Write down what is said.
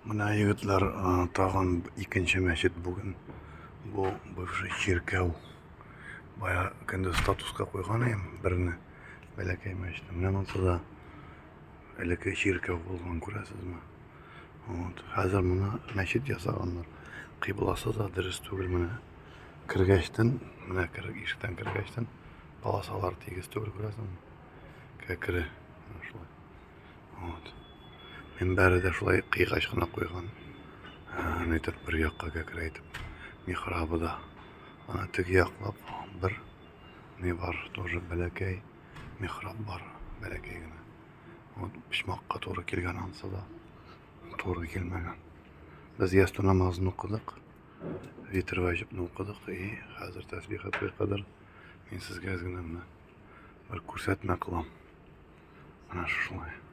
Менә, егетләр, тагын икенче мәчет бүген. Бу бывший чиркәү. Бая көндез статуска куйган идем берне. Бәләкәй мәчетне. Менә монысы да элекке чиркәү булган, күрәсезме? Вот. Хәзер моны мәчет ясаганнар. Кыйбласы да дөрес түгел менә. Кергәчтен, менә кер, ишектән кергәчтен полосалар тигез түгел, күрәсеңме? Кәкре. Шулай. Вот. Минбәре дә шулай кыйгач кына куйган. Нитеп бер якка кәкрәйтеп. Михрабы да. Ана теге яклап бер ни бар, тоже бәләкәй михраб бар, бәләкәй генә. Вот почмакка туры килгән ансы да. Туры килмәгән. Без ястү намазын укыдык. Витр ваҗибны укыдык и хәзер тәсбихатка кадәр мин сезгә әз генә менә бер күрсәтмә кылам. Менә шулай.